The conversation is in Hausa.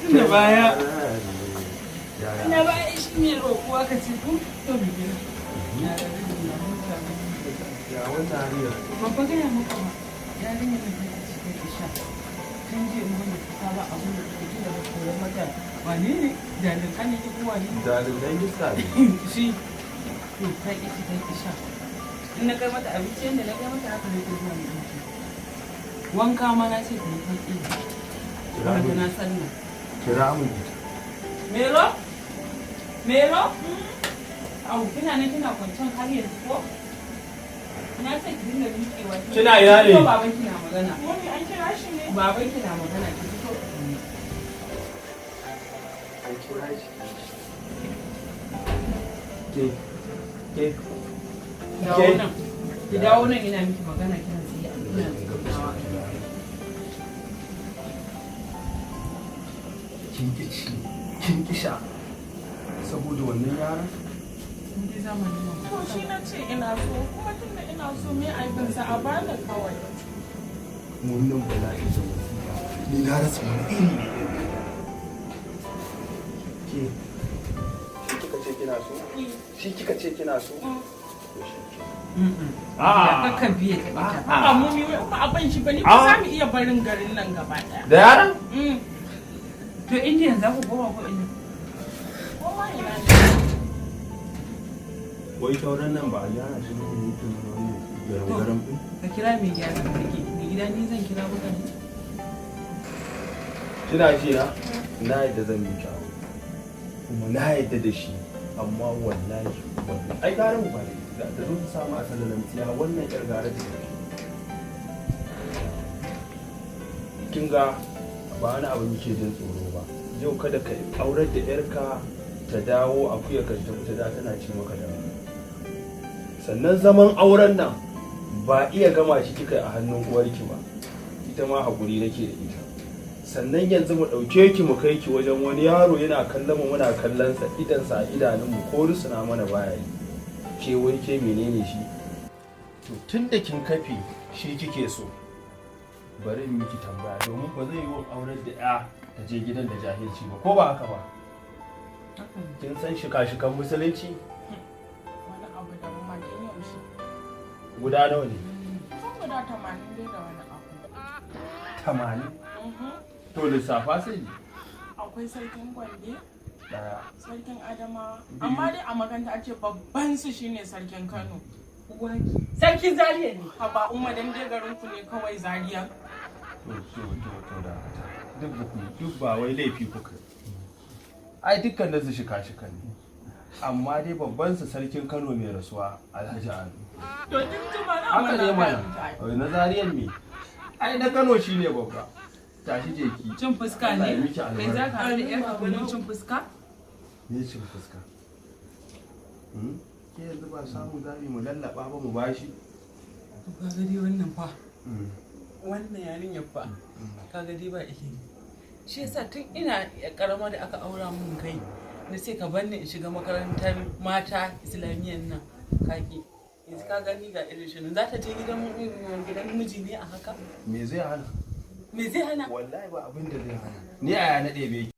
Tunda baya. Ina baya shi ne roƙo aka ce ku to mu gina. Ya wannan hanyar? Ban fa gaya maka ba. Yarinyar nan ta ci ta ki sha. Tun jiya in ban da kuka ba abin da take tun da ba koyar mata. Wane ne? Jalin kan ne ko wane ne? Jalibai iska ne. Shi. To ta ki ci, ta ki sha. In na kai mata abinci, yanda na kai mata haka nake zuwa mu ɗauki. Wanka ma na ce ta yi, ta ƙi. Wanda na sallah. Kira mun ita. Mero? Mero? Au, kina nan kina kwancen har yanzu ko? Na ce ki dinga miƙewa. Kina ina ne? Ko baban kina magana? Mummy, an kira shi ne? Baban kina magana, ki fito. An kira shi. Ke. Ke. Dawo nan. Ki dawo nan, ina miki magana kina tsaye a ina tsugunawa. Kin ki ci, kin ki sha saboda wannan yaron? In dai zamanin nan. To shi na ce ina so, kuma tunda ina so, me aibinsa? A bani kawai. Wannan bala'i da wasiƙa. Ni na rasa wani iri ne. Ke. Shi kika ce kina so? Shi kika ce kina so? To shi ke. Ya kakkan biye ta ita. A'a mummy, wai ba a ban shi ba, ni ba za mu iya barin garin nan gaba ɗaya. Da yaron? Mm. To Indiyan za ku koma ko ina? Ko ma ina ne. Wai tauran nan ba a gyara shi ne yake wannan garam garam din? Ka kira mai gyara kake. Mai gida, ni zan kira maka ne. Kina ji na? Na yadda zan miki aure. Kuma na yadda da shi, amma wallahi wallahi ai gara mu ba da ta zo ta samu asalin tsiya, wannan yar gara ta tafi. Kin ga ba wani abu muke jin tsoro ba. Yau kada ka aurar da yarka ta dawo akuya ka ta fita da tana ci maka da. Sannan zaman auren nan ba iya gama shi kika a hannun uwarki ba. Ita ma hakuri nake da ita. Sannan yanzu mu ɗauke ki mu kai ki wajen wani yaro, yana kallon mu muna kallon sa, idan sa a idanun mu, ko rusuna mana baya yi. Ke wai ke menene shi? To tun da kin kafe shi kike so, bari in miki tambaya, domin ba zai yi wa aurar da ya ta je gidan da jahilci ba, ko ba haka ba? Kin san shika-shikan musulunci? Wani abu da ma tun yaushe. Guda nawa ne? Kusan guda 80 dai da wani abu. 80? Mhm. To lissafa sai ji. Akwai sarkin Gombe, Daya. sarkin Adamawa, amma dai a makaranta a ce babban su shine sarkin Kano. Uwaki. Sarkin Zaria ne. Haba umma, dan dai garin ku ne kawai Zaria. To da duk ba ku duk ba wai laifi kuka yi. Ai dukkanin su shika-shikan ne, amma dai babban su sarkin Kano mai rasuwa, Alhaji Ado. To kin ji mana. Haka ne mana. Wai na Zariyan me? Ai na Kano shine babba. Tashi je ki. Cin fuska Allah ya ne. miki Kai za ka haɗu da yarka kullum cin fuska? Ne cin fuska? Hmm? Ke yanzu ba samu zabi mu lallaba ba mu bashi? To ka ga dai wannan fa. Wannan yarinyar fa. Ka ga dai ba ilimi. Shi yasa tun ina karama da aka aura mun kai, na ce ka bar ni in shiga makarantar mata islamiyyan nan. Kaki. Yanzu ka gani ga irin shi nan. Za ta je gidan miji ne a haka? Me zai hana? Me zai hana? Wallahi ba abin da zai hana. Ni a ya na ɗebe.